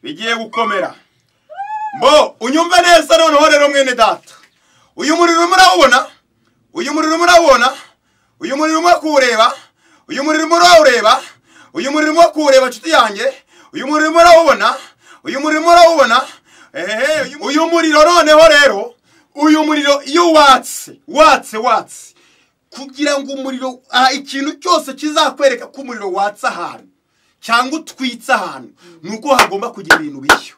Bigiye gukomera. Mbo unyumve neza noneho rero mwene data. Uyu muriro murawubona? Uyu muriro murawubona? Uyu muriro murakureba? Uyu muriro murawureba? Uyu muriro murakureba nshuti yanjye? Uyu muriro murawubona? Uyu muriro murawubona? Ehe, uyu muriro noneho rero, uyu muriro iyo watse, watse watse. Kugira ngo umuriro ikintu cyose kizakwereka ko umuriro watse ahantu cyangwa utwitse ahantu, nuko hagomba kugira ibintu bishya.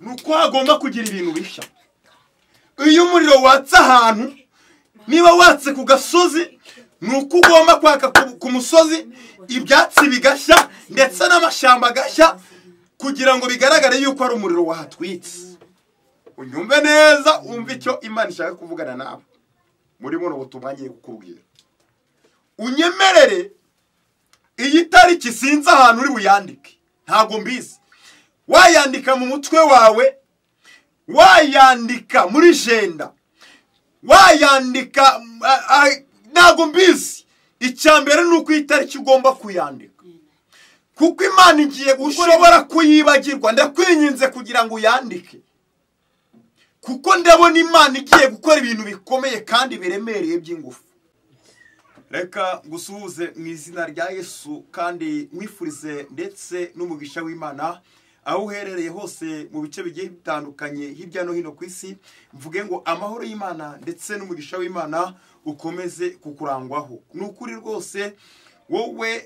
Nuko hagomba kugira ibintu bishya. Iyo umuriro watse ahantu, niba watse ku gasozi, nuko ugomba kwaka ku musozi, ibyatsi bigashya ndetse n'amashyamba agashya, kugira ngo bigaragare yuko ari umuriro wahatwitse. Unyumve neza, umve icyo Imana ishaka kuvugana nawe muri buno butumwa ngiye kukubwira. Unyemerere iyi tariki sinzi ahantu uri buyandike, ntago mbizi. Wayandika mu mutwe wawe, wayandika muri jenda, wayandika ntago mbizi. Icyambere nuko iyi tariki ugomba kuyandika, kuko Imana igiye ushobora kuyibagirwa. Ndakwinginze kugira ngo uyandike, kuko ndabona Imana igiye gukora ibintu bikomeye kandi biremereye by'ingufu. Reka gusuhuze mu izina rya Yesu kandi mwifurize ndetse n'umugisha w'Imana aho uherereye hose mu bice bigiye bitandukanye hirya no hino ku isi. Mvuge ngo amahoro y'Imana ndetse n'umugisha w'Imana ukomeze kukurangwaho. Ni ukuri rwose wowe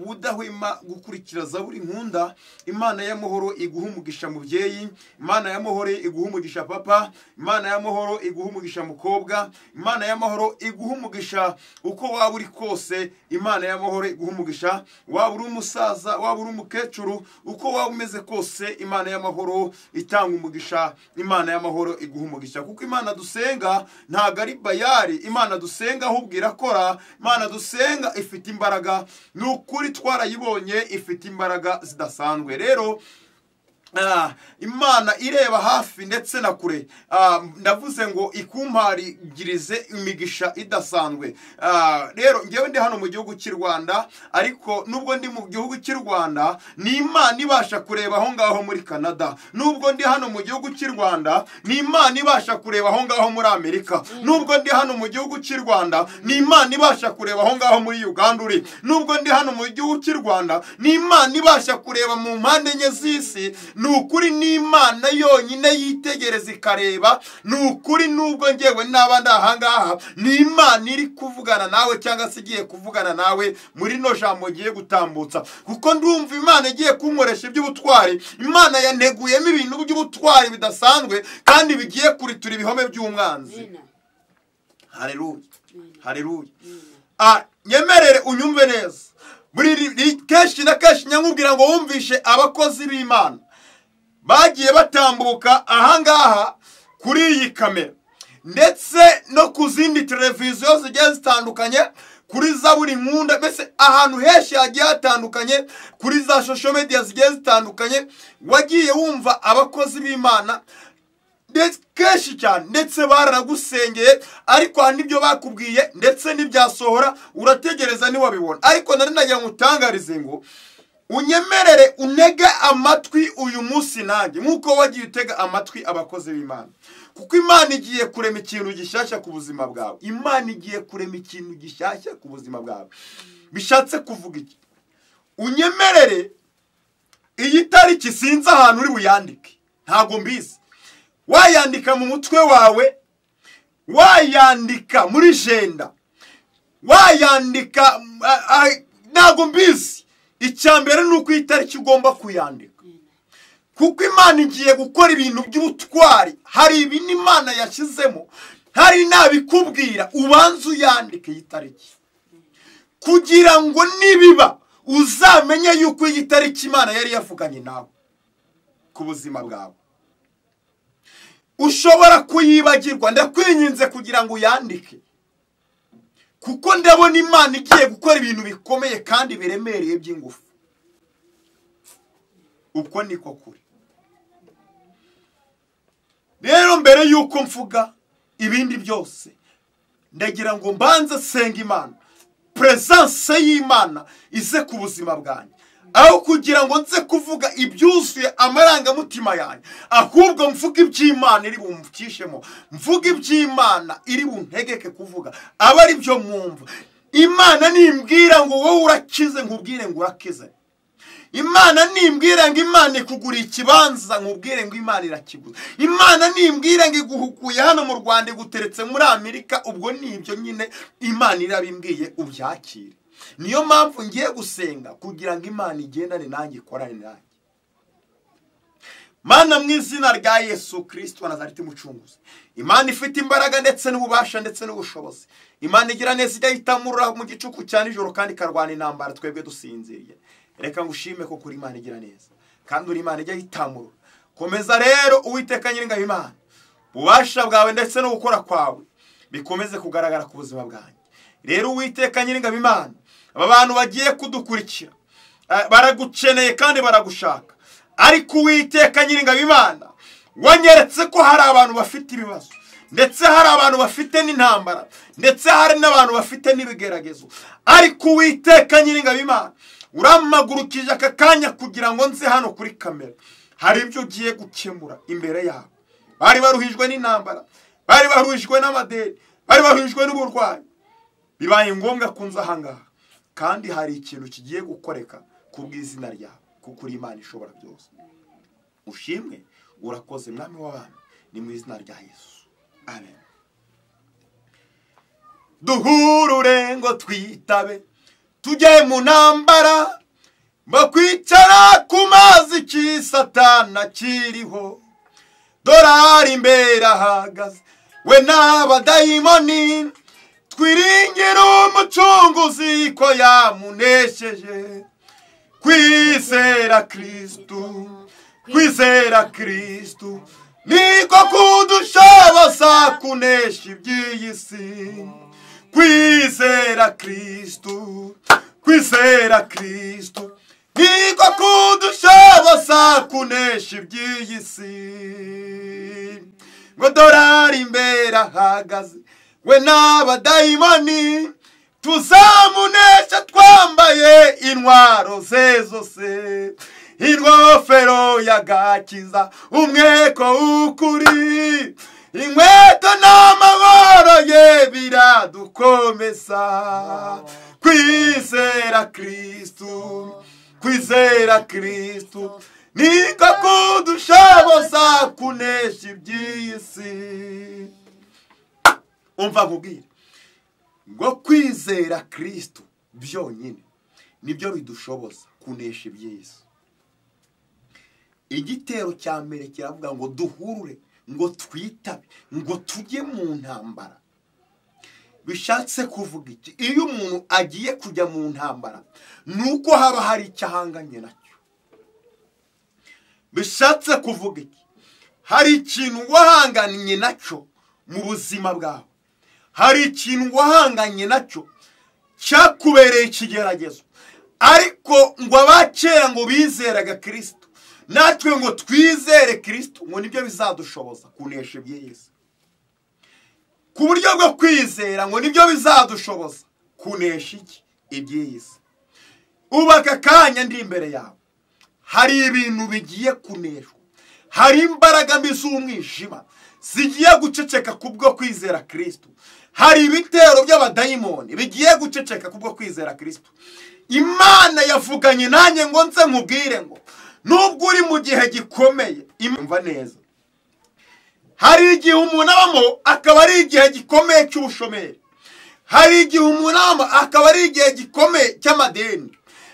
udahwema gukurikira Zaburi Nkunda, Imana y'amahoro iguha umugisha mubyeyi, Imana y'amahoro iguha umugisha papa, Imana y'amahoro iguha umugisha mukobwa, Imana y'amahoro iguha umugisha uko waba uri kose, Imana y'amahoro iguha umugisha waba uri umusaza, waba uri umukecuru, uko waba umeze kose, Imana y'amahoro itanga umugisha, Imana y'amahoro iguha umugisha. Kuko Imana dusenga ntago ari bayari, Imana dusenga ahubwo irakora, Imana dusenga ifite imbaraga. Nukuri twarayibonye ifite imbaraga zidasanzwe. Rero Imana ireba hafi ndetse na kure. Ndavuze ngo ikumparigirize imigisha idasanzwe. Rero ngewe ndi hano mu gihugu cy'u Rwanda, ariko nubwo ndi mu gihugu cy'u Rwanda ni Imana ibasha kureba aho ngaho muri Canada. Nubwo ndi hano mu gihugu cy'u Rwanda ni Imana ibasha kureba aho ngaho muri Amerika. Nubwo ndi hano mu gihugu cy'u Rwanda ni Imana ibasha kureba aho ngaho muri Uganda uri. Nubwo ndi hano mu gihugu cy'u Rwanda ni Imana ibasha kureba mu mpande enye z'isi. Nukuri ni Imana yonyine yitegereza ikareba. Nukuri nubwo ngewe naba ahangaha ni Imana iri kuvugana nawe cyangwa se igiye kuvugana nawe muri no jambo ngiye gutambutsa, kuko ndumva Imana igiye kunkoresha iby'ubutwari. Imana yanteguyemo ibintu by'ubutwari bidasanzwe kandi bigiye kuritura ibihome by'umwanzi. Haleluya, haleluya. Nyemerere unyumve neza. Muri kenshi na kenshi nyamubwira ngo wumvishe abakozi b'Imana bagiye batambuka ahangaha kuri iyi kamera ndetse no ku zindi televiziyo zigiye zitandukanye, kuri Zaburi Nkunda, mbese ahantu henshi hagiye hatandukanye, kuri za social media zigiye zitandukanye, wagiye wumva abakozi b'Imana kenshi cyane ndetse baragusengeye, ariko hari n'ibyo bakubwiye ndetse n'ibyasohora urategereza niwabibona. Ariko nari nagira ngo utangarize ngo unyemerere unege amatwi uyu munsi nanjye nkuko wagiye utega amatwi abakozi b'Imana, kuko Imana igiye kurema ikintu gishyashya ku buzima bwawe. Imana igiye kurema ikintu gishyashya ku buzima bwawe. Bishatse kuvuga iki? Unyemerere iyi tariki sinzi ahantu uri buyandike, ntago mbizi. Wayandika mu mutwe wawe, wayandika muri jenda, wayandika ntago mbizi. Icyambere nuko iyi tariki ugomba kuyandika, kuko Imana igiye gukora ibintu by'ubutwari. Hari ibintu Imana yashyizemo, hari nabikubwira, ubanze uyandike iyi tariki kugira ngo nibiba uzamenye yuko iyi tariki Imana yari yavuganye nawe ku buzima bwawe. Ushobora kuyibagirwa, ndakwinginze kugira ngo uyandike, kuko ndabona Imana igiye gukora ibintu bikomeye kandi biremereye by'ingufu. Uko niko kuri. Rero mbere yuko mvuga ibindi byose, ndagira ngo mbanze senga Imana, presence y'Imana ize ku buzima bwanjye. Aho kugira ngo nze kuvuga ibyuzuye amarangamutima yanjye, ahubwo mvuga iby'Imana iri bumvukishemo, mvuga iby'Imana iri buntegeke kuvuga, aba ari byo mwumva. Imana nimbwira ngo wowe urakize, nkubwire ngo urakize. Imana nimbwira ngo Imana ikugura ikibanza, nkubwire ngo Imana irakiguza. Imana nimbwira ngo iguhukuye hano mu Rwanda iguteretse muri Amerika, ubwo nibyo nyine Imana irabimbwiye, ubyakire. Niyo mpamvu ngiye gusenga kugira ngo Imana igendane nanjye, ikorane nanjye. Mana, mu izina rya Yesu Kristo wa Nazareti mucunguzi, Imana ifite imbaraga ndetse n'ububasha ndetse n'ubushobozi, Imana igira neza, ijya itamurura mu gicuku cya nijoro kandi ikarwana intambara twebwe dusinziriye. Reka ngushime ko kuri Imana igira neza, kandi uri Imana ijya itamurura. Komeza rero Uwiteka Nyiringabo Imana, ububasha bwawe ndetse no gukora kwawe bikomeze kugaragara ku buzima bwanjye. Rero Uwiteka Nyiringabo Imana, aba bantu bagiye kudukurikira baragukeneye kandi baragushaka, ariko Uwiteka Nyiringabo Imana wanyeretse ko hari abantu bafite ibibazo, ndetse hari abantu bafite n'intambara, ndetse hari n'abantu bafite n'ibigeragezo. Ariko Uwiteka Nyiringabo Imana urampagurukije aka kanya kugira ngo nze hano kuri kamera, hari ibyo ugiye gukemura imbere yabo. Bari baruhijwe n'intambara, bari baruhijwe n'amadeni, bari baruhijwe n'uburwayi. Bibaye ngombwa ko nza aha ngaha, kandi hari ikintu kigiye gukoreka ku bw'izina ryawe, kuko uri Imana ishobora byose. Ushimwe, urakoze Mwami w'abami, ni mu izina rya Yesu, amen. Duhurure ngo twitabe, tujye mu ntambara, bakwicara ku mazi cy'Satana kiriho. Dorari imbere ahagaze we n'abadayimoni, twiringire umucunguzi ko yamunesheje. Kwizera Kristo, kwizera Kristo niko kudushoboza kunesha iby'iyi si. Kwizera Kristo, kwizera Kristo niko kudushoboza kunesha iby'iyi si. Ngo dorari imbere ahagaze we n'abadayimoni, tuzamunesha twambaye intwaro ze zose. Ingofero y'agakiza, umweko w'ukuri, inkweto n'amahoro ye biradukomeza. Kwizera Kristo, kwizera Kristo niko kudushoboza kunesha iby'iyi si. Umva nkubwire ngo kwizera Kristo byonyine nibyo bidushoboza kunesha iby'iyi si. Igitero cya mbere kiravuga ngo duhurure, ngo twitabe, ngo tujye mu ntambara. Bishatse kuvuga iki? Iyo umuntu agiye kujya mu ntambara nuko haba hari icyo ahanganye nacyo. Bishatse kuvuga iki? Hari ikintu wahanganye nacyo mu buzima bwawe, hari ikintu wahanganye nacyo cyakubereye ikigeragezo. Ariko ngo abakera ngo bizeraga Kristo, natwe ngo twizere Kristo, ngo nibyo bizadushoboza kunesha iby'iyi si. Ku buryo bwo kwizera ngo nibyo bizadushoboza kunesha iki? Iby'iyi si. Ubu aka kanya ndi imbere yawe, hari ibintu bigiye kuneshwa, hari imbaraga mbi z'umwijima zigiye guceceka kubwo kwizera Kristo, hari ibitero by'abadayimoni bigiye guceceka kubwo kwizera Kristo. Imana yavuganye nanjye ngo nze nkubwire ngo nubwo uri mu gihe gikomeye, imva neza. Hari igihe umuntu abamo akaba ari igihe gikomeye cy'ubushomeri, hari igihe umuntu abamo akaba ari igihe gikomeye cy'amadeni,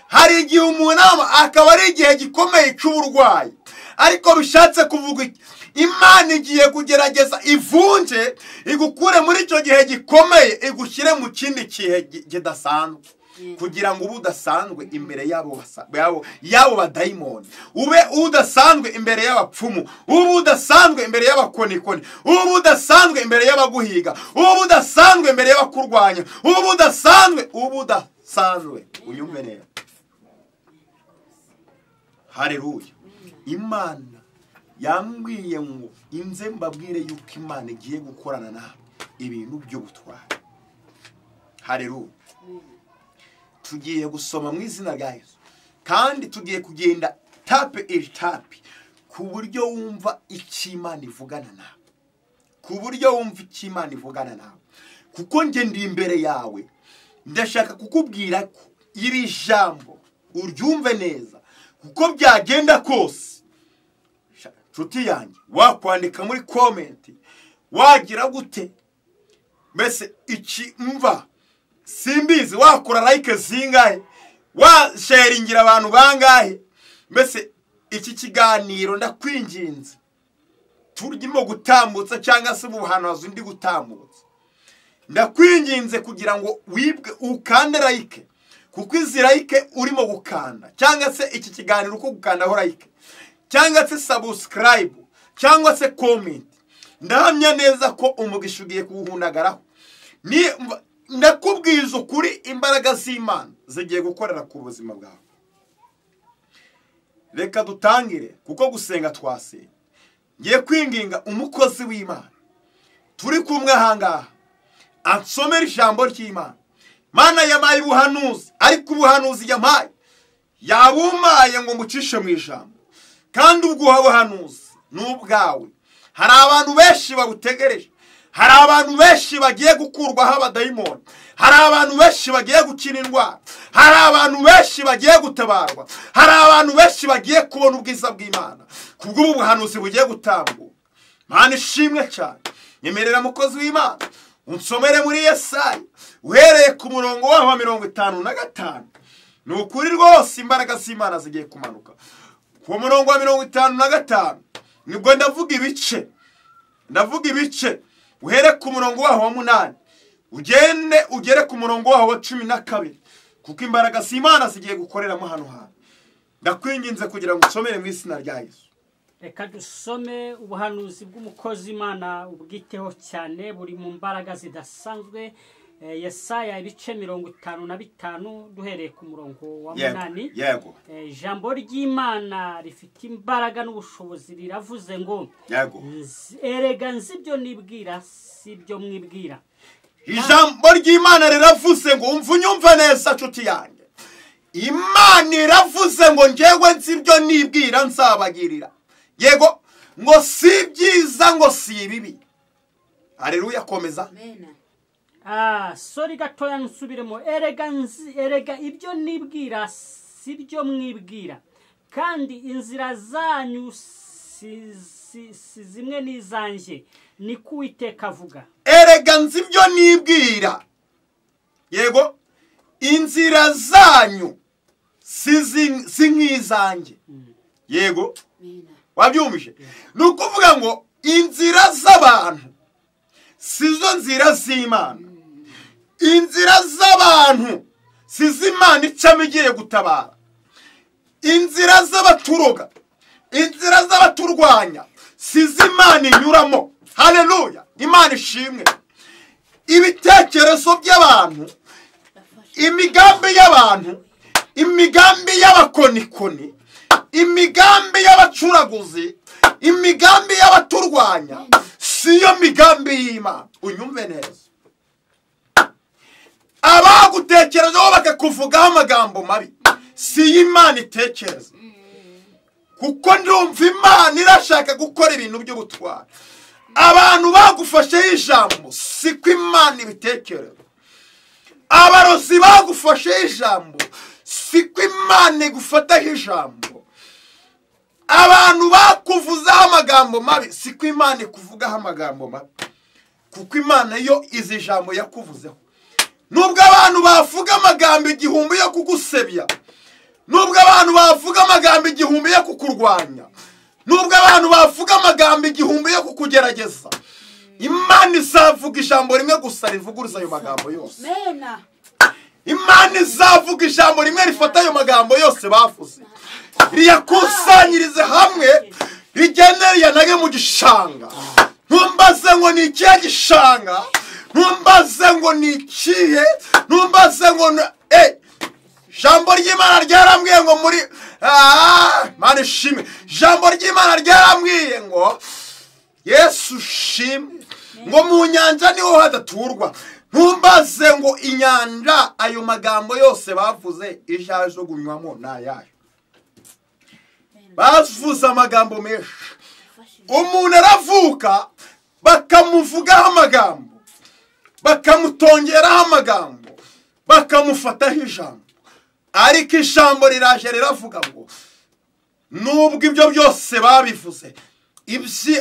hari igihe umuntu abamo akaba ari igihe gikomeye cy'uburwayi. Ariko bishatse kuvuga iki? Imana igiye kugerageza ivunje igukure muri icyo gihe gikomeye, igushyire mu kindi gihe kidasanzwe, kugira ngo ube udasanzwe imbere y'abo badayimoni, ube udasanzwe imbere y'abapfumu, ube udasanzwe imbere y'abakonikoni, ube udasanzwe imbere y'abaguhiga, ube udasanzwe imbere y'abakurwanya, ube udasanzwe, ube udasanzwe. Unyumve neza. Haleluya. Imana yambwiye ngo inze mbabwire yuko Imana igiye gukorana nawe ibintu by'ubutwari. Haleluya. Tugiye gusoma mu izina rya Yesu. Kandi tugiye kugenda tape etape ku buryo wumva icyo Imana ivugana nawe, ku buryo wumva icyo Imana ivugana nawe. Kuko njye ndi imbere yawe, ndashaka kukubwira ko iri jambo uryumve neza, kuko byagenda kose nshuti yanjye wakwandika muri comment wagira gute, mbese iki mva simbizi, wakora like zingahe, washaringira abantu bangahe, mbese iki kiganiro ndakwinginze turimo gutambutsa cyangwa se ubuhanuzi ndi gutambutsa, ndakwinginze kugira ngo wibwe ukande like, kuko izi like urimo gukanda cyangwa se iki kiganiro uko gukandaho like cyangwa se subscribe cyangwa se comment, ndahamya neza ko umugisha ugiye kuwuhundagaraho. Ni ndakubwiza ukuri, imbaraga z'Imana zigiye gukorera ku buzima bwawe. Reka dutangire, kuko gusenga twasenga. Ngiye kwinginga umukozi w'Imana turi kumwe ahangaha ansomera ijambo ry'Imana. Mana yampaye ubuhanuzi, ariko ubuhanuzi yampaye yabumaye ngo mucishe mu ijambo, kandi ubwo buhanuzi ni ubwawe. Hari abantu benshi babutegereje, hari abantu benshi bagiye gukurwaho abadayimoni, hari abantu benshi bagiye gukira indwara, hari abantu benshi bagiye gutabarwa, hari abantu benshi bagiye kubona ubwiza bw'Imana kubw'ubu buhanuzi bugiye gutambuka. Mana ishimwe cyane, nyemerera mukozi w'Imana unsomere muri Yesaya uhereye ku murongo waho wa 55. Ni ukuri rwose imbaraga z'Imana zigiye kumanuka ku murongo wa 55. Nibwo ndavuga ibice, ndavuga ibice, uhere ku murongo waho wa 8 ugende ugere ku murongo waho wa 12, kuko imbaraga z'Imana zigiye gukoreramo hano hantu. Ndakwinginze kugira ngo usomere mu izina rya Yesu. Reka dusome ubuhanuzi bw'umukozi Imana ubwiteho cyane, buri mu mbaraga zidasanzwe. Yesaya ibice 55 duhereye ku murongo wa 8. Yego. Ijambo ry'Imana rifite imbaraga n'ubushobozi, riravuze ngo yego, erega nzi ibyo nibwira si ibyo mwibwira. Ijambo ry'Imana riravuze ngo umva unyumve neza nshuti yanjye. Imana iravuze ngo njyewe nzi ibyo nibwira nzabagirira. Yego, ngo si byiza ngo si bibi. Haleluya, komeza. Amen. Sorry gatoya nsubiremo. Erega ibyo nibwira si byo mwibwira, kandi inzira zanyu si zimwe n'izanjye, niko Uwiteka avuga. Erega nzi ibyo nibwira, yego, inzira zanyu si nk'izanjye. Yego, wabyumvise? Ni ukuvuga ngo inzira z'abantu sizo nzira z'Imana, inzira z'abantu sizo Imana icamo igiye gutabara, inzira z'abaturoga, inzira z'abaturwanya sizo Imana inyuramo. Haleluya, Imana ishimwe. Ibitekerezo by'abantu, imigambi y'abantu, imigambi y'abakonikoni, imigambi y'abacuraguzi, imigambi y'abaturwanya siyo migambi y'Imana. Unyumve neza. Abagutekerezaho bakakuvugaho amagambo mabi si Imana itekereza, kuko ndumva Imana irashaka gukora ibintu by'ubutwari. Abantu bagufasheho ijambo siko Imana ibitekereza, abarozi bagufasheho ijambo siko Imana igufataho ijambo, abantu bakuvuzaho amagambo mabi siko Imana ikuvugaho amagambo mabi, kuko Imana yo izi ijambo yakuvuzeho. Nubwo abantu bavuga amagambo igihumbi yo kugusebya, nubwo abantu bavuga amagambo igihumbi yo kukurwanya, nubwo abantu bavuga amagambo igihumbi yo kukugerageza, Imana izavuga ijambo rimwe gusa rivuguruza ayo magambo yose. Imana izavuga ijambo rimwe rifata ayo magambo yose bavuze, riyakusanyirize hamwe, rigende riyanage mu gishanga. Ntumbaze ngo ni ikihe gishanga, ntumbaze ngo ni ikihe, ntumbaze ngo Jambo ry'Imana ryarambwiye ngo muri Mana ishimwe. Jambo ry'Imana ryarambwiye ngo Yesu shimwe, ngo mu nyanja niho hadaturwa. Ntumbaze ngo inyanja ayo magambo yose bavuze ijajugunywamo nayayo. Bavuze amagambo menshi. Umuntu aravuka bakamuvugaho amagambo, bakamutongeraho amagambo, bakamufataho ijambo. Ariko ijambo riraje riravuga ngo nubwo ibyo byose babivuze,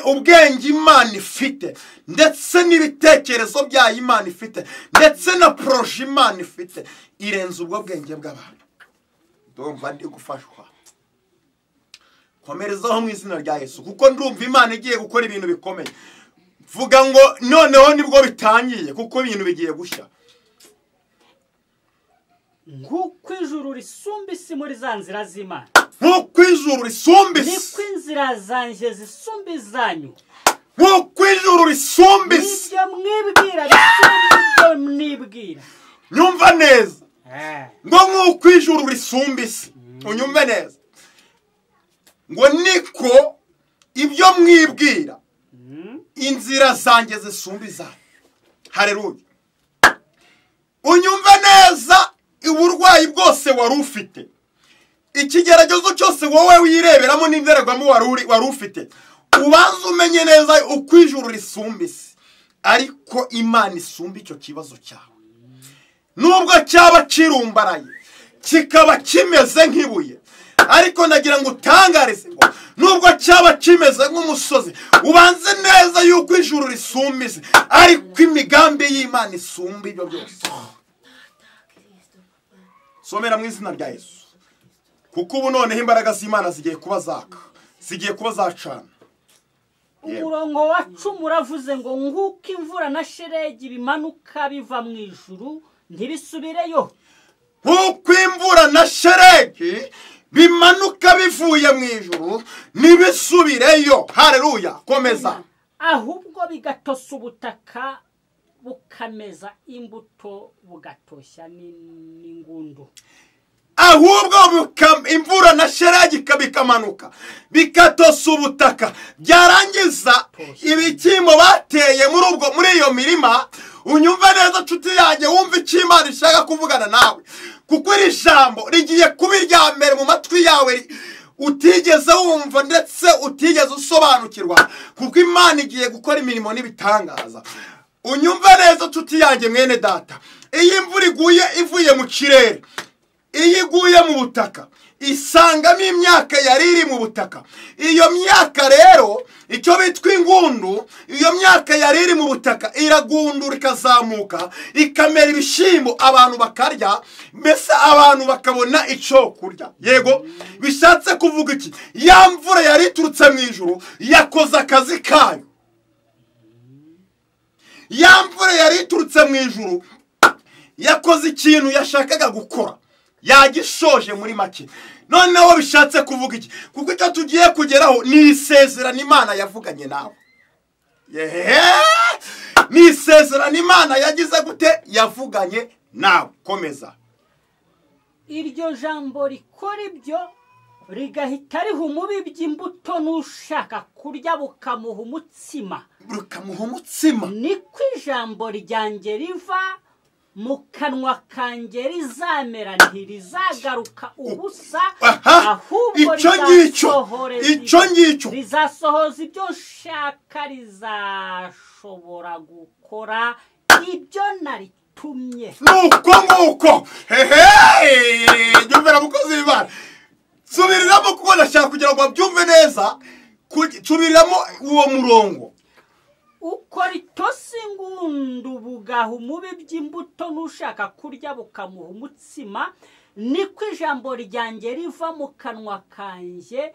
ubwenge Imana ifite ndetse n'ibitekerezo byayo Imana ifite ndetse na projet Imana ifite irenze ubwo bwenge bw'abantu. Ndumva ndi gufashwa. Komerezaho mu izina rya Yesu, kuko ndumva Imana igiye gukora ibintu bikomeye. Vuga ngo noneho nibwo bitangiye, kuko ibintu bigiye gushya. Nk'uko ijuru risumba isi muri za nzira z'Imana, nk'uko ijuru risumba isi, niko inzira zanjye zisumba izanyu. Nk'uko ijuru risumba isi, ibyo mwibwira bisumba ibyo nibwira. Nyumva neza ngo nk'uko ijuru risumba isi, unyumve neza ngo niko ibyo mwibwira inzira zanjye zisumba izanyu. Haleluya. Unyumve neza, uburwayi bwose wari ufite, ikigeragezo cyose wowe wireberamo n'indorerwamo wari ufite, ubanza umenye neza uko ijuru risumba isi, ariko Imana isumba icyo kibazo cyawe. Nubwo cyaba kirumbaraye kikaba kimeze nk'ibuye, ariko ndagira ngo utangarize ngo nubwo cyaba kimeze nk'umusozi, ubanze neza yuko ijuru risumba isi, ariko imigambi y'Imana isumba ibyo byose. Somera mu izina rya Yesu, kuko ubu noneho imbaraga z'Imana zigiye kuba zaka, zigiye kuba zacana. Umurongo wa 10 uravuze ngo nk'uko imvura na shelegi bimanuka biva mu ijuru ntibisubireyo. Nk'uko imvura na shelegi bimanuka bivuye mu ijuru ntibisubireyo. Haleluya. Komeza. Ahubwo bigatosa ubutaka bukameza imbuto bugatoshya n'ingundu. Ahubwo imvura na shelegi bikamanuka bikatosa ubutaka, byarangiza ibikimbo bateye muri iyo mirima. Unyumve neza nshuti yanjye, wumve icyo Imana ishaka kuvugana nawe, kuko iri jambo rigiye kuba irya mbere mu matwi yawe utigeze wumva ndetse utigeze usobanukirwa, kuko Imana igiye gukora imirimo n'ibitangaza. Unyumve neza nshuti yanjye mwene data, iyi imvura iguye ivuye mu kirere, iyo iguye mu butaka isangamo imyaka yari iri mu butaka. Iyo myaka rero icyo bitwa ingundu, iyo myaka yari iri mu butaka iragundura ikazamuka ikamera ibishyimbo abantu bakarya, mbese abantu bakabona icyo kurya. Yego, bishatse kuvuga iki? Ya mvura yari iturutse mu ijuru yakoze akazi kayo. Ya mvura yari iturutse mu ijuru yakoze ikintu yashakaga gukora, yagishoje muri make. Noneho bishatse kuvuga iki? Kuko icyo tugiye kugeraho ni isezerano Imana yavuganye nawe. Ni isezerano Imana yagize gute? Yavuganye nawe. Komeza. Iryo jambo rikora ibyo rigahita riha umubibyi imbuto n'ushaka kurya bukamuha umutsima. Bukamuha umutsima. Niko ijambo ryanjye riva mu kanwa kanjye rizamera ntirizagaruka ubusa, ahubwo rizasohoza ibyo nshaka, rizashobora gukora ibyo naritumye. Nuko nguko hehe, nyumvira mukozi w'Imana, subiriramo kuko ndashaka kugira ngo babyumve neza. Subiriramo uwo murongo. Uko ritosa ingundu bugaha umubibyi imbuto n'ushaka kurya bukamuha umutsima, niko ijambo ryanjye riva mu kanwa kanjye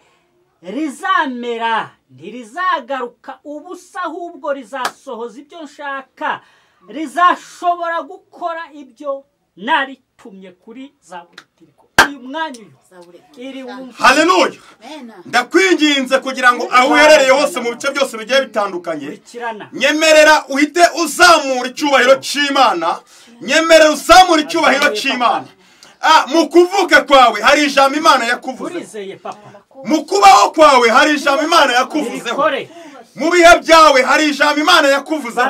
rizamera ntirizagaruka ubusa, ahubwo rizasohoza ibyo nshaka, rizashobora gukora ibyo naritumye. Kuri Zaburi uyu mwanya iri wumva. Haleluya. Ndakwinginze kugira ngo aho uherereye hose mu bice byose bigiye bitandukanye, nyemerera uhite uzamura icyubahiro cy'Imana. Nyemerera uzamura icyubahiro cy'Imana. Mu kuvuka kwawe hari ijambo Imana yakuvuze. Mu kubaho kwawe hari ijambo Imana yakuvuzeho. Mu bihe byawe hari ijambo Imana yakuvuzeho.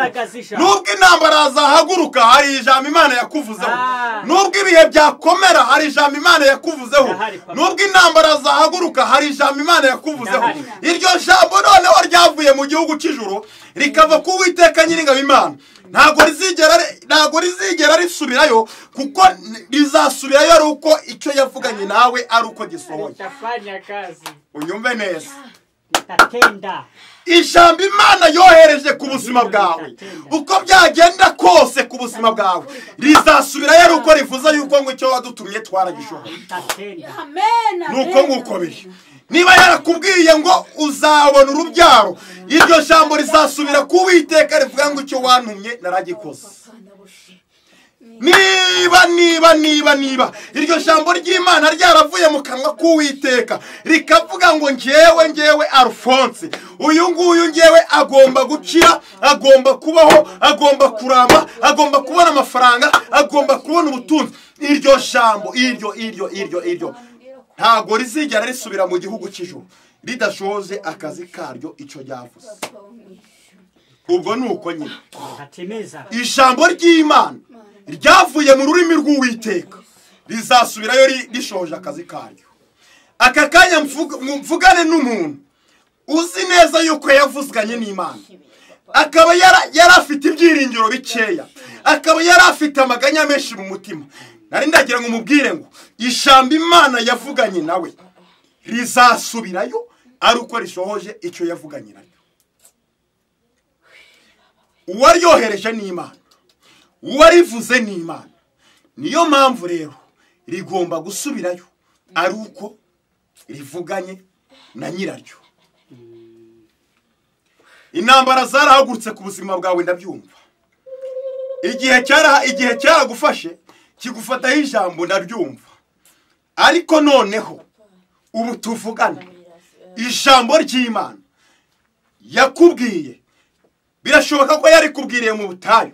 Nubwo intambara zahaguruka hari ijambo Imana yakuvuzeho. Nubwo ibihe byakomera hari ijambo Imana yakuvuzeho. Nubwo intambara zahaguruka hari ijambo Imana yakuvuzeho. Iryo jambo noneho ryavuye mu gihugu cy'ijuru rikava ku Uwiteka Nyiringabo Imana. Ntabwo rizigera risubirayo, kuko rizasubirayo ari uko icyo yavuganye nawe ari uko gisohoye. Unyumve neza. Ijambo Imana yohereje ku buzima bwawe, uko byagenda kose ku buzima bwawe, rizasubirayo ari uko rivuze yuko ngo icyo wadutumye twaragishoboye. Nuko nguko biri. Niba yarakubwiye ngo uzabona urubyaro, iryo jambo rizasubira ku Uwiteka rivuga ngo icyo wantumye naragikoze. Niba iryo jambo ry'Imana ryaravuye mu kanwa k'Uwiteka rikavuga ngo ngewe Alphonse, uyu nguyu ngewe agomba gukira, agomba kubaho, agomba kuramba, agomba kubona amafaranga, agomba kubona ubutunzi, iryo jambo iryo ntago rizigera risubira mu gihugu cy'ijuru ridashoje akazi karyo icyo ryavuze. Ubwo nuko nyine ijambo ry'Imana ryavuye mu rurimi rw'Uwiteka rizasubirayo rishoje akazi karyo. Aka kanya mvugane n'umuntu uzi neza yuko yavuzganye n'Imana, akaba yari afite ibyiringiro bikeya, akaba yari afite amaganya menshi mu mutima. Nari ndagira ngo umubwire ngo ijambo Imana yavuganye nawe rizasubirayo ari uko rishohoje icyo yavuganye nayo. Uwaryohereje n'Imana, uwarivuze n'Imana. Niyo mpamvu rero rigomba gusubirayo ari uko rivuganye na nyiraryo. Intambara zarahagurutse ku buzima bwawe, ndabyumva. Igihe cyaragufashe kigufataho ijambo, ndabyumva. Ariko noneho ubu tuvugana ijambo ry'Imana yakubwiye, birashoboka ko yarikubwiriye mu butayu.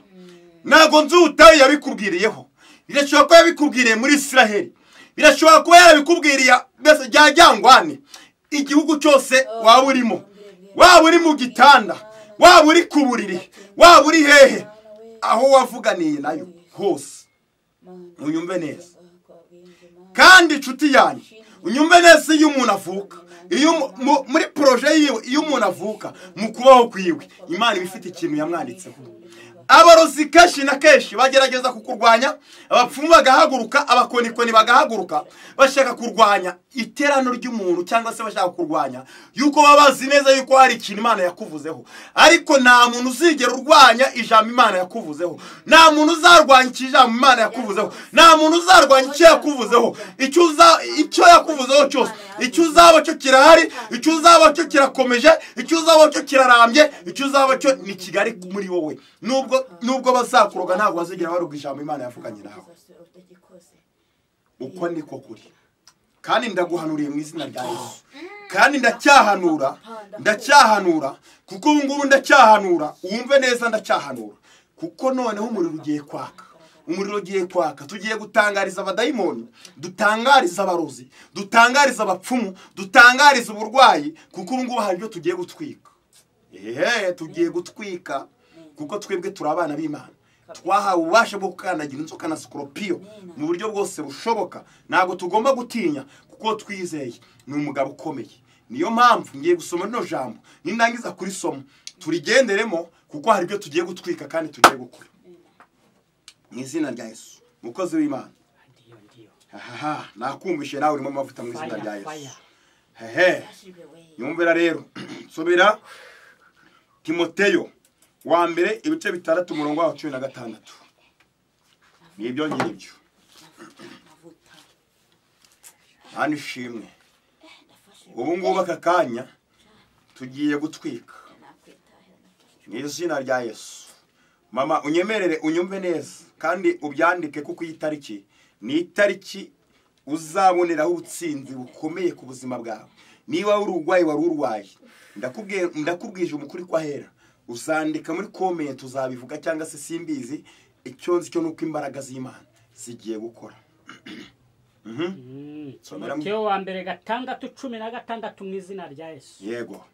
Ntago nzi ubutayu yabikubwiriyeho, birashoboka ko yabikubwiriye muri Israheli, birashoboka ko yarabikubwiriye mbese ryajyangwane igihugu cyose waba urimo, waba uri mu gitanda, waba uri ku buriri, waba uri hehe, aho wavuganiye nayo hose. Unyumve neza kandi inshuti yanjye, unyumve neza. Iyo umuntu avuka, iyo muri projet yiwe, iyo umuntu avuka mu kubaho kwiwe, Imana iba ifite ikintu yamwanditseho. Abarozi kenshi na kenshi bagerageza kukurwanya, abapfumu bagahaguruka, abakonikoni bagahaguruka, bashaka kurwanya iterano ry'umuntu, cyangwa se bashaka kurwanya yuko baba bazi neza yuko hari ikintu Imana yakuvuzeho. Ariko nta muntu uzigera urwanya ijambo Imana yakuvuzeho, nta muntu uzarwanya ijambo Imana yakuvuzeho, nta muntu uzarwanya icyo yakuvuzeho. Icyo yakuvuzeho cyose, icyo uzaba cyo kirahari, icyo uzaba cyo kirakomeje, icyo uzaba cyo kirarambye, icyo uzaba cyo ni kigari muri wowe. Nubwo bazakuroga ntabwo bazigera baruga ijambo Imana yavuganye nawe. Uko niko kuri. Kandi ndaguhanuriye mu izina rya Yesu. Kandi ndacyahanura, kuko ubu ngubu ndacyahanura, wumve neza ndacyahanura, kuko noneho umuriro ugiye kwaka. Umuriro ugiye kwaka. Tugiye gutangariza abadayimoni, dutangariza abarozi, dutangariza abapfumu, dutangariza uburwayi, kuko ubu ngubu hari ibyo tugiye gutwika. Tugiye gutwika, kuko twebwe turi abana b'Imana. Twahawe ububasha bwo gukandagira inzoka na sikoropiyo mu buryo bwose bushoboka. Ntabwo tugomba gutinya kuko twizeye ni umugabo ukomeye. Niyo mpamvu ngiye gusoma rino jambo, nindangiza kurisoma turigenderemo, kuko hari ibyo tugiye gutwika kandi tugiye gukora mu izina rya Yesu. Mukozi w'Imana, nakumvishe nawe urimo amavuta mu izina rya Yesu. Yumvira rero, subira Timoteyo wa mbere ibice 6 umurongo wa 16. Nibyo ngibyo. Hano ishimwe. Ubu ngubu aka kanya tugiye gutwika mu izina rya Yesu. Mama unyemerere unyumve neza kandi ubyandike, kuko iyi tariki ni itariki uzaboneraho ubutsinzi bukomeye ku buzima bwawe. Niba urugwayi wari urwaye, ndakubwije umukuri kwa hera, uzandika muri comment uzabivuga cyangwa se simbizi. Icyo nzi cyo nuko imbaraga z'Imana zigiye gukora. Timoteyo wa mbere 6:16 mu izina rya Yesu. Yego.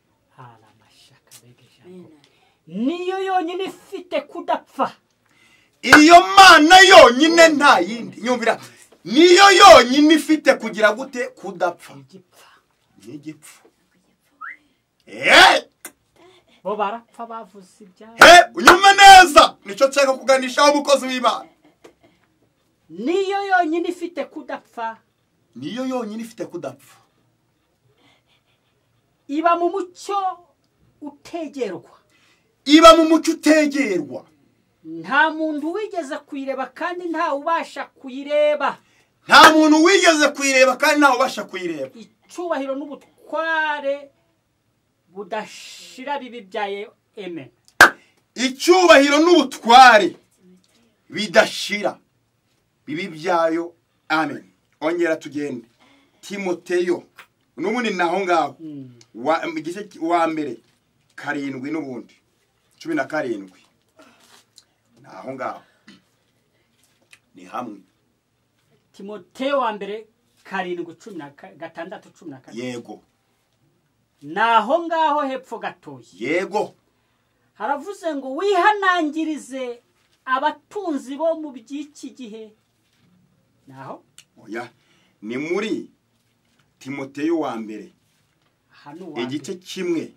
Niyo yonyine ifite kudapfa. Iyo Mana yonyine nta yindi. Nyumvira, niyo yonyine ifite kugira gute? Kudapfa. Ntigipfa. Bo barapfa bavuze ibyabo. Unyumve neza, nicyo nshaka kuganishaho umukozi w'Imana. Niyo yonyine ifite kudapfa. Niyo yonyine ifite kudapfa. Iba mu mucyo utegerwa. Iba mu mucyo utegerwa. Nta muntu wigeze kuyireba kandi nta ubasha kuyireba. Nta muntu wigeze kuyireba kandi nta ubasha kuyireba. Icyubahiro n'ubutware budashira bibibyaye. Amen. Icyubahiro n'ubutware bidashira bibibyayo. Amen. Ongera tugende. Timoteyo n'ubundi naho ngaho igice wa mbere 7 n'ubundi 17 naho ngaho ni hamwe. Timoteyo wa mbere 7 16 14. Yego. Naho ngaho hepfo gatoya. Yego. Haravuze ngo wihanangirize abatunzi bo mu by'iki gihe. Naho? Oya, ni muri Timoteyo wa mbere igice kimwe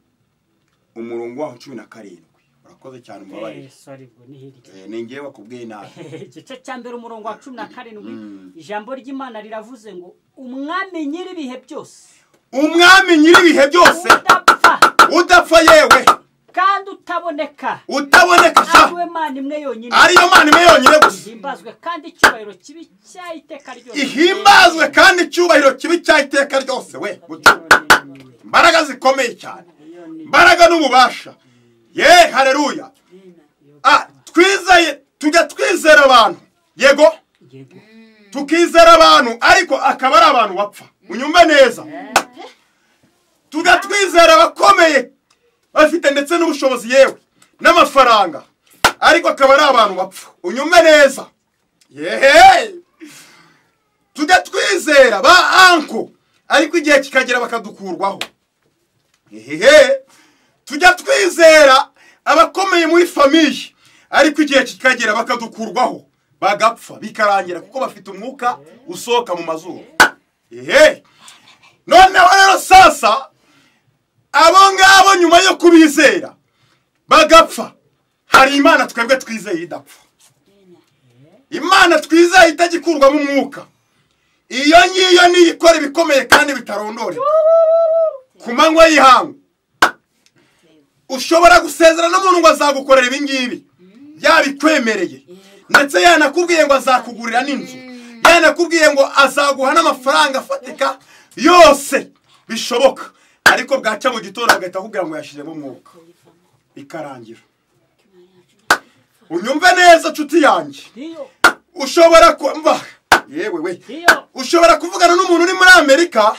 umurongo wa 17. Urakoze cyane umbabarire. Sorry, ni hirya. Ni ngewe wakubwiye nabi. Igice cya mbere umurongo wa 17, ijambo ry'Imana riravuze ngo umwami nyiribihe byose. Umwami nyiribihe byose. Udapfa. Udapfa yewe. Kandi utaboneka. Utaboneka sha. Ariwe Mana imwe yonyine. Ariyo Mana imwe yonyine gusa. Ihimbazwe kandi icyubahiro kibi cy'iteka ryose. Ihimbazwe kandi icyubahiro kibi cy'iteka ryose we. Imbaraga zikomeye cyane. Imbaraga n'ububasha. Ye haleluya. Twizeye, tujya twizera abantu. Yego. Tukizera abantu ariko akaba ari abantu bapfa. Unyumve neza. Tujya twizera abakomeye bafite ndetse n'ubushobozi yewe n'amafaranga ariko akaba ari abantu bapfa. Unyumve neza. Yehe. Tujya twizera ba anko ariko igihe kikagera bakadukurwaho. Ehehe. Tujya twizera abakomeye muri famille ariko igihe kikagera bakadukurwaho bagapfa bikarangira kuko bafite umwuka usohoka mu mazuru. Ehe. Noneho rero sasa abo ngabo nyuma yo kubizera bagapfa, hari Imana twebwe twizeye idapfa. Imana twizeye itagikurwa mu mwuka. Iyo ngiyo niyo ikora ibikomeye kandi bitarondoreka. Ku manywa y'ihangu ushobora gusezerana n'umuntu ngo azagukorera ibi ngibi yabikwemereye, ndetse yanakubwiye ngo azakugurira n'inzu, yanakubwiye ngo azaguha n'amafaranga afatika yose bishoboka, ariko bwacya mu gitondo agahita akubwira ngo yashizemo umwuka bikarangira. Unyumve neza nshuti yanjye. Ushobora kumva yewe we, ushobora kuvugana n'umuntu uri muri Amerika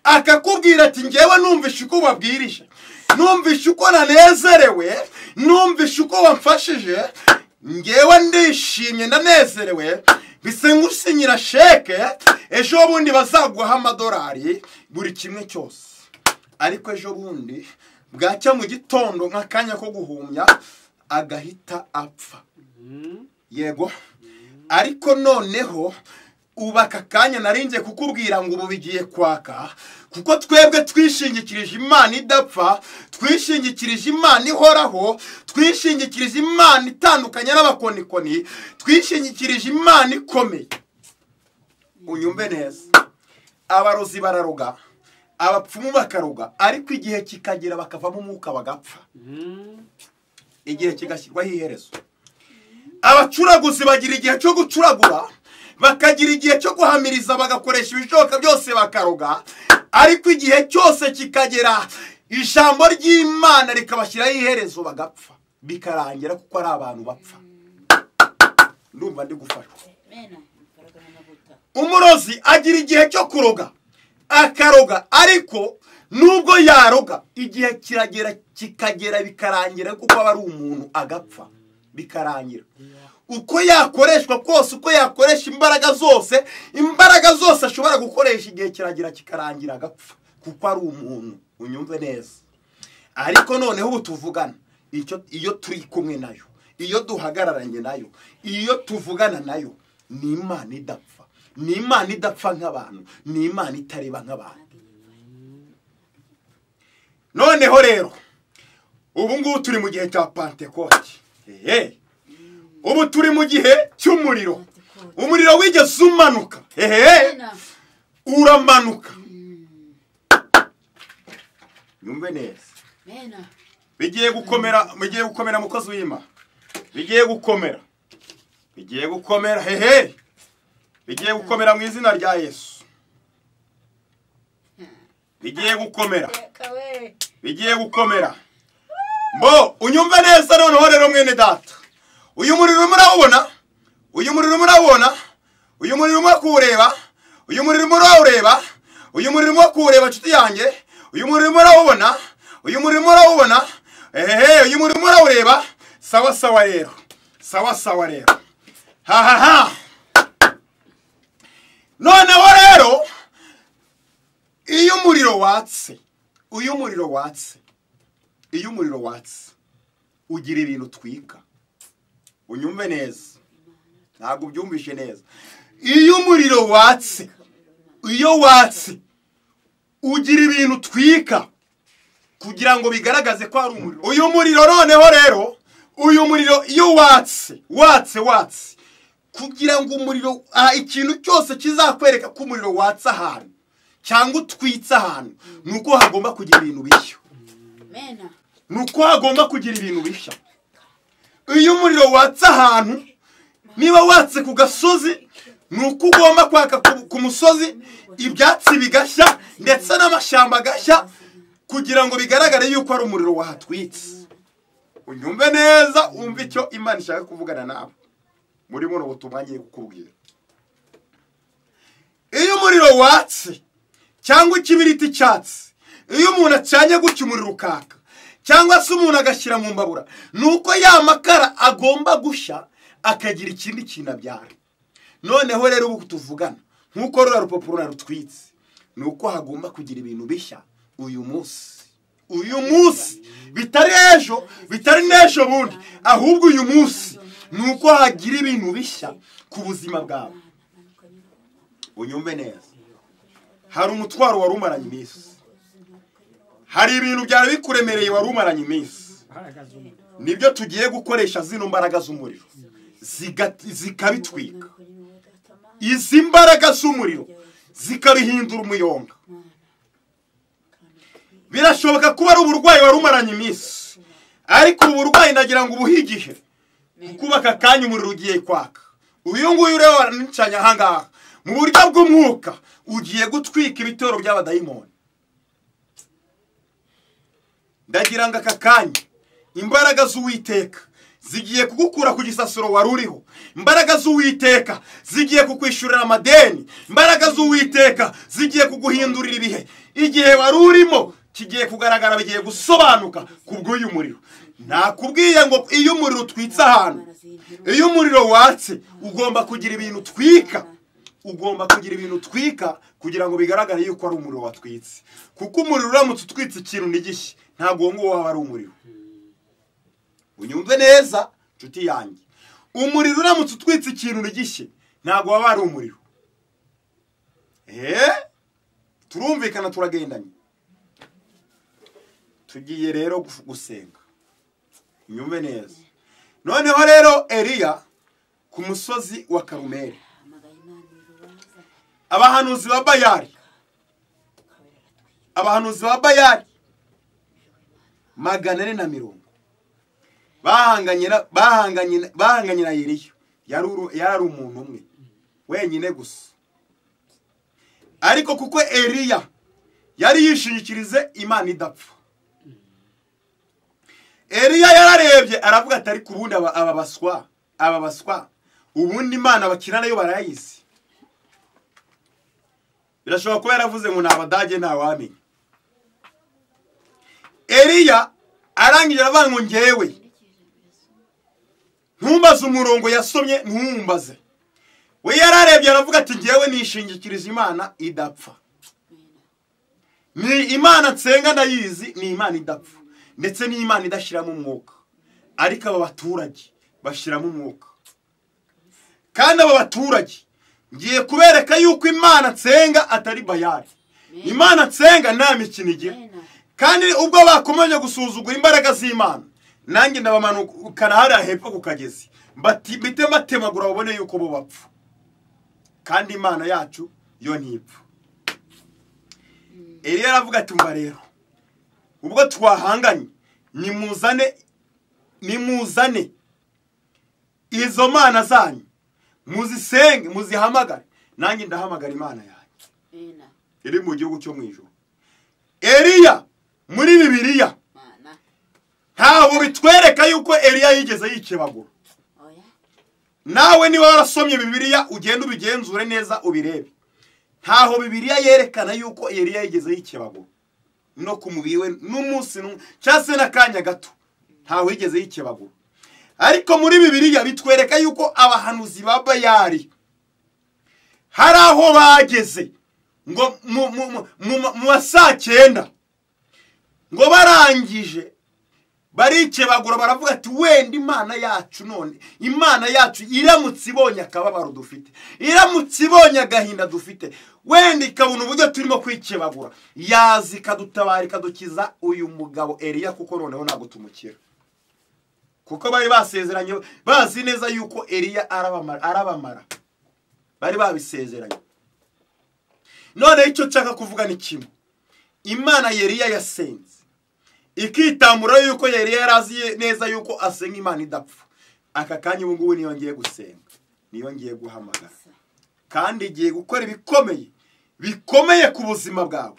akakubwira ati ngewe numvishe uko wabwirije, numvishe uko nanezerewe, numvishe uko wamfashije, ngewe ndishimye ndanezerewe, bise ngusinyira sheke ejo bundi bazaguha amadolari buri kimwe cyose. Ariko ejo bundi bwacya mu gitondo nk'akanya ko guhumya agahita apfa. Yego. Ariko noneho ubaka kanya narinze kukubwira ngo ubu bigiye kwaka, kuko twebwe twishingikirije Imana idapfa, twishingikirije Imana ihoraho, twishingikirije Imana itandukanye n'abakonikoni, twishingikirije Imana ikomeye. Unyumve neza. Abarozi bararoga, abapfumu bakaroga, ariko igihe kikagera bakavamo umwuka bagapfa. Igihe kigashyirwaho iherezo. Abacuraguzi bagira igihe cyo gucuragura, bakagira igihe cyo guhamiriza, bagakoresha ibishoboka byose bakaroga, ariko igihe cyose kikagera ijambo ry'Imana rikabashyiraho iherezo bagapfa, bikarangira kuko ari abantu bapfa. Ndumva ndi gufashwa. Umurozi agira igihe cyo kuroga, akaroga, ariko nubwo yaroga igihe kiragera kikagera bikarangira kuko aba ari umuntu agapfa bikarangira. Uko yakoreshwa kose, uko yakoresha imbaraga zose, imbaraga zose ashobora gukoresha, igihe kiragira kikarangira agapfa kuko ari umuntu. Unyumve neza. Ariko noneho ubu tuvugana, iyo turi kumwe nayo, iyo duhagararanye nayo, iyo tuvugana nayo, ni Imana idapfa. Ni Imana idapfa nk'abantu, ni Imana itareba nk'abantu. Noneho rero ubu ngubu turi mu gihe cya Pentekote. Ubu turi mu gihe cy'umuriro. Umuriro wigeze umanuka. Uramanuka. Nyumve neza. Bigiye gukomera, bigiye gukomera mukozi w'Imana. Bigiye gukomera. Bigiye gukomera. Bigiye gukomera mu izina rya Yesu. Bigiye gukomera. Bigiye gukomera. Mbo unyumve neza noneho rero mwene data. Uyu muriro murawubona? Uyu muriro murawubona? Uyu muriro murakureba? Uyu muriro murawureba? Uyu muriro murakureba nshuti yanjye? Uyu muriro murawubona? Uyu muriro murawubona? Uyu muriro murawureba? Sawa sawa rero. Sawa sawa rero. Ha ha ha. Noneho rero iyo umuriro watse, uyu muriro watse, iyo umuriro watse ugira ibintu twika. Unyumve neza. Ntabwo ubyumvishe neza. Iyo umuriro watse, iyo watse ugira ibintu twika kugira ngo bigaragaze ko ari umuriro. Uyu muriro noneho rero, uyu muriro iyo watse, watse watse kugira ngo umuriro, ikintu cyose kizakwereka ko umuriro watse ahantu cyangwa utwitse ahantu, nuko hagomba kugira ibintu bishya. Nuko hagomba kugira ibintu bishya. Iyo umuriro watse ahantu, niba watse ku gasozi, nuko ugomba kwaka ku musozi, ibyatsi bigashya ndetse n'amashyamba agashya kugira ngo bigaragare yuko ari umuriro wahatwitse. Unyumve neza, umve icyo Imana ishaka kuvugana nawe muri buno butumwa ngiye kukubwira. Iyo umuriro watse cyangwa ikibiriti cyatse, iyo umuntu acanye gutya umuriro ukaka, cyangwa se umuntu agashyira mu mbabura, nuko ya makara agomba gushya akagira ikindi kintu abyara. Noneho rero ubu tuvugana nkuko rura rupapuro narutwitse, nuko hagomba kugira ibintu bishya uyu munsi. Uyu munsi bitari ejo, bitari n'ejo bundi, ahubwo uyu munsi nuko hagira ibintu bishya ku buzima bwawe. Unyumve neza. Hari umutwaro wari umaranye iminsi. Hari ibintu byari bikuremereye wari umaranye iminsi. Nibyo tugiye gukoresha zino mbaraga z'umuriro zikabitwika. Izi mbaraga z'umuriro zikabihindura umuyonga. Birashoboka kuba ari uburwayi wari umaranye iminsi, ariko uburwayi ndagira ngo ubuhigihe kuba aka kanya umuriro ugiye kwaka. Uyu nguyu rero nicanye aha ngaha mu buryo bw'umwuka ugiye gutwika ibitoro by'abadayimoni. Ndagira ngo aka kanya imbaraga z'Uwiteka zigiye kugukura ku gisasuro wari uriho. Imbaraga z'Uwiteka zigiye kukwishurira amadeni. Imbaraga z'Uwiteka zigiye kuguhindurira ibihe. Igihe wari urimo kigiye kugaragara, bigiye gusobanuka kubw'uyu muriro. Nakubwiye ngo iyo umuriro utwitse ahantu, iyo umuriro watse, ugomba kugira ibintu utwika. Ugomba kugira ibintu utwika kugira ngo bigaragare yuko ari umuriro watwitse. Kuko umuriro uramutse utwitse ikintu n'igishya, ntabwo ngo waba ari umuriro. Unyumve neza nshuti yanjye. Umuriro uramutse utwitse ikintu n'igishya, ntabwo waba ari umuriro. Turumvikana, turagendanye. Tugiye rero gusenga. Unyumve neza. Noneho rero Eliya ku musozi wa Karumeli, abahanuzi ba Bayali, abahanuzi ba Bayali 440 bahanganye na Eliya. Yari umuntu umwe wenyine gusa, ariko kuko Eliya yari yishingikirize Imana idapfa, Eliya yararebye aravuga ati ariko ubundi aba baswa ubundi Imana bakina nayo barayizi. Birashoboka kuba yaravuze ngo nabadage ntawamenya. Eliya arangije aravuga ngo ngewe ntumbaze umurongo yasomye, ntumbaze. We yararebye aravuga ati ngewe nishingikiriza Imana idapfa. Ni Imana nsenga ndayizi, ni Imana idapfa. Ndetse n'Imana idashyiramo umwuka. Ariko aba baturage bashyiramo umwuka. Kandi aba baturage ngiye kubereka yuko Imana nsenga atari Bayali. Imana nsenga nta mikino igira. Kandi ubwo bakomeje gusuzugura imbaraga z'Imana, nanjye ndabamanukana hariya hepfo ku kagezi, mbite mbatemagura babone yuko bo bapfa. Kandi Imana yacu yo ntipfa. Eliya aravuga ati mba rero ubwo twahanganye, nimuzane izo mana zanyu, muzisenge, muzihamagare, nanjye ndahamagara Imana yanjye iri mu gihugu cyo mu ijuru. Eliya muri Bibiliya ntabwo bitwereka yuko Eliya yigeze yikebagura. Nawe niba warasomye Bibiliya ugende ubigenzure neza ubirebe. Ntaho Bibiliya yerekana yuko Eliya yigeze yikebagura no ku mubiri we n'umunsi cyangwa se n'akanya gato, ntaho yigeze yikebagura. Ariko muri Bibiliya bitwereka yuko abahanuzi ba Bayali hari aho bageze ngo mu saa 9 ngo barangije barikebagura, baravuga ati wenda Imana yacu none, Imana yacu iramutse ibonye akababaro dufite, iramutse ibonye agahinda dufite, wenda ikabona uburyo turimo kwikebagura, yaza ikadutabara ikadukiza uyu mugabo Eliya, kuko noneho ntabwo tumukira. Kuko bari basezeranye, bazi neza yuko Eliya arabamara, bari babisezeranye. None icyo nshaka kuvuga ni kimwe: Imana Eliya yasenze ikitambura yuko Eliya yarazi neza yuko asenga Imana idapfa. Aka kanya ubu ngubu niyo ngiye gusenga, niyo ngiye guhamagara, kandi igiye gukora ibikomeye bikomeye ku buzima bwawe.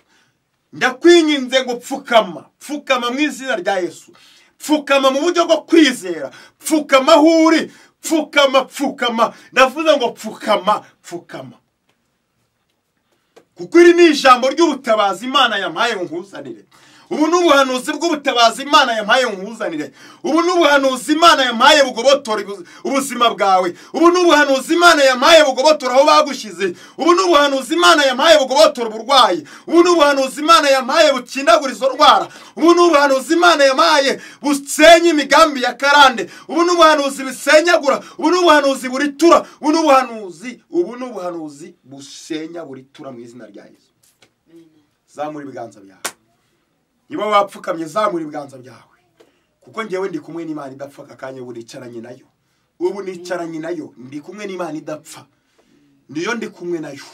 Ndakwinginze ngo pfukama, pfukama mu izina rya Yesu, pfukama mu buryo bwo kwizera, pfukama aho uri, pfukama, pfukama. Ndavuze ngo pfukama, pfukama, kuko iri ni ijambo ry'ubutabazi Imana yampaye nkuzanire. Ubu ni ubuhanuzi bw'ubutabazi Imana yampaye nkuzanire. Ubu ni ubuhanuzi Imana yampaye bugobotora ubuzima bwawe. Ubu ni ubuhanuzi Imana yampaye bugobotora aho bagushyize. Ubu ni ubuhanuzi Imana yampaye bugobotora uburwayi. Ubu ni ubuhanuzi Imana yampaye bukindagura izo ndwara. Ubu ni ubuhanuzi Imana yampaye busenya imigambi ya karande. Ubu ni ubuhanuzi busenyagura. Ubu ni ubuhanuzi buritura. Ubu ni ubuhanuzi, ubu ni ubuhanuzi busenya buritura mu izina rya Yesu. Zamura ibiganza byawe. Niba wapfukamye zamura ibiganza byawe, kuko ngewe ndi kumwe n'Imana idapfa. Aka kanya ubu nicaranye nayo, ubu nicaranye nayo, ndi kumwe n'Imana idapfa, niyo ndi kumwe nayo.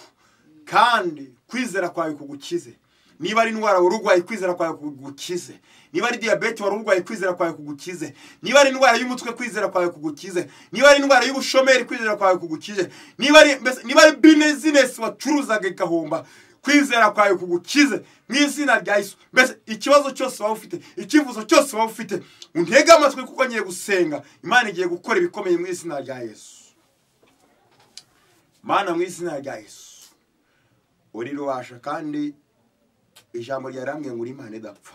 Kandi kwizera kwawe kugukize. Niba ari indwara urugwaye, kwizera kwawe kugukize. Niba ari diyabete wari urwaye, kwizera kwawe kugukize. Niba ari indwara y'umutwe, kwizera kwawe kugukize. Niba ari indwara y'ubushomeri, kwizera kwawe kugukize. Niba ari business wacuruzaga igahomba, kwizera kwawe kugukize mu izina rya Yesu. Mbese ikibazo cyose waba ufite, icyifuzo cyose waba ufite, untege amatwi kuko ngiye gusenga. Imana igiye gukora ibikomeye mu izina rya Yesu. Mana, mu izina rya Yesu, uri rubasha, kandi ijambo ryarambwiye ngo uri Imana idapfa.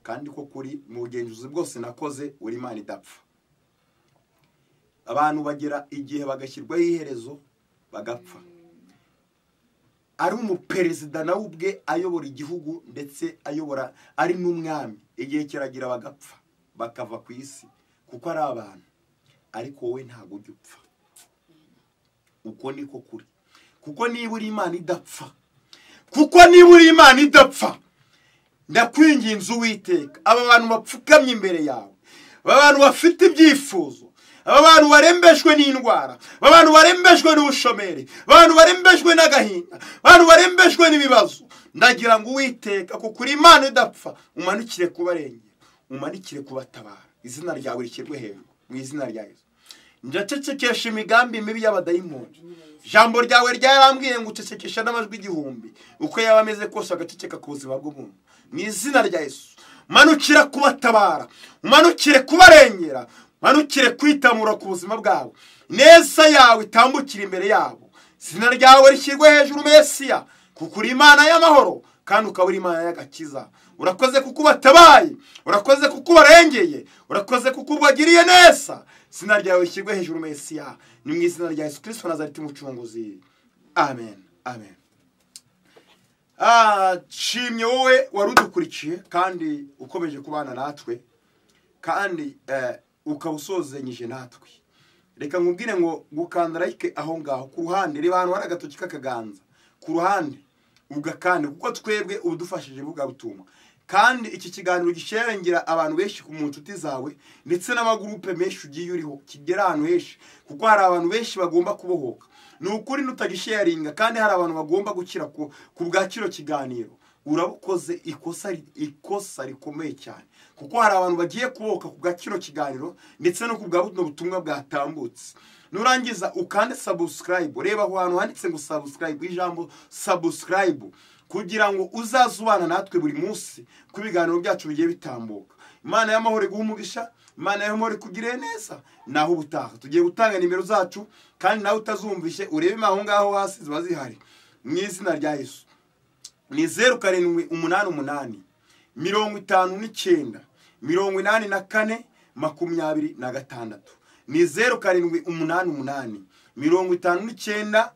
Kandi ko kuri mu bugenzuzi bwose nakoze uri Imana idapfa. Abantu bagera igihe bagashyirwaho iherezo bagapfa. Ari umuperezida nawe ubwe ayobora igihugu, ndetse ayobora ari n'umwami, igihe kiragira bagapfa bakava ku isi, kuko ari abantu. Ariko wowe ntabwo ujya upfa. Uko niko kuri. Kuko niba uri Imana idapfa, kuko niba uri Imana idapfa, ndakwinginze Uwiteka, aba bantu bapfukamye imbere yawe, aba bantu bafite ibyifuzo, aba bantu barembejwe n'indwara, aba bantu barembejwe n'ubushomeri, abantu barembejwe n'agahinda, abantu barembejwe n'ibibazo, ndagira ngo Uwiteka, kuko uri Imana idapfa, umanukire kubarengera, umanukire kubatabara. Izina ryawe rishyirwe hejuru mu izina rya Yesu. Ndacecekesha imigambi mibi y'abadayimoni. Ijambo ryawe ryarambwiye ngo ucecekesha n'amajwi 1000, uko yaba ameze kose agaceceka ku buzima bw'umuntu. Mu izina rya Yesu, manukira kubatabara, umanukire kubarengera, manukire kwitamura ku buzima bwabo. Neza yawe itambukira imbere yabo. Izina ryawe rishyirwe hejuru Mesiya, kuko uri Imana y'amahoro kandi ukaba uri Imana y'agakiza. Urakoze kuko ubatabaye, urakoze kuko ubarengeye, urakoze kuko ubagiriye neza. Izina ryawe rishyirwe hejuru Mesiya, ni mu izina rya Yesu Kristo Nazareti Umucunguzi. Amen, amen. Shimye wowe wari udukurikiye kandi ukomeje kubana natwe, kandi ukaba usozanyije natwe. Reka nkubwire ngo gukanda like aho ngaho ku ruhande, reba ahantu hari agatoki k'akaganza ku ruhande ugakande, kuko twebwe ubudufashije bugabutumwa. Kandi iki kiganiro gisherengera abantu benshi ku nshuti zawe ndetse n'amagurupe menshi ugiye uriho, kigera ahantu henshi, kuko hari abantu benshi bagomba kubohoka. Ni ukuri nutagisharinga, kandi hari abantu bagomba gukira ku bwa kino kiganiro, urabukoze ikosa rikomeye cyane, kuko hari abantu bagiye kubohoka ku bwa kino kiganiro ndetse no ku bwa buno butumwa bwatambutse. Nurangiza ukande subscribe, reba aho hantu handitse ngo subscribe, ijambo subscribe, kugira ngo uzazubana natwe buri munsi ku biganiro byacu bigiye bitambuka. Imana y'amahoro iguhe umugisha, Imana y'amahoro ikugirire neza. Naho ubutaha tugiye gutanga nimero zacu, kandi nawe utazumvishe urebe aho ngaho hasi ziba zihari. Mu izina rya Yesu ni 0788 59 84 26. Ni 0788 59 84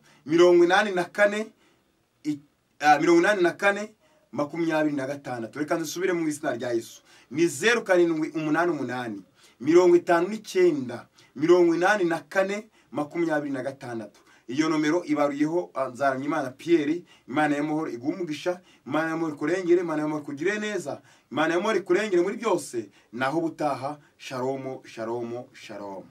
84 26. Reka nsubire mu izina rya Yesu. Ni 0788 59 84 26. Iyo nomero ibaruyeho Nzaramyimana Pierre. Imana y'amahoro iguhe umugisha, Imana y'amahoro ikurengere, Imana y'amahoro ikugirire neza, Imana y'amahoro ikurengere muri byose. Naho ubutaha. Shalom, shalom, shalom.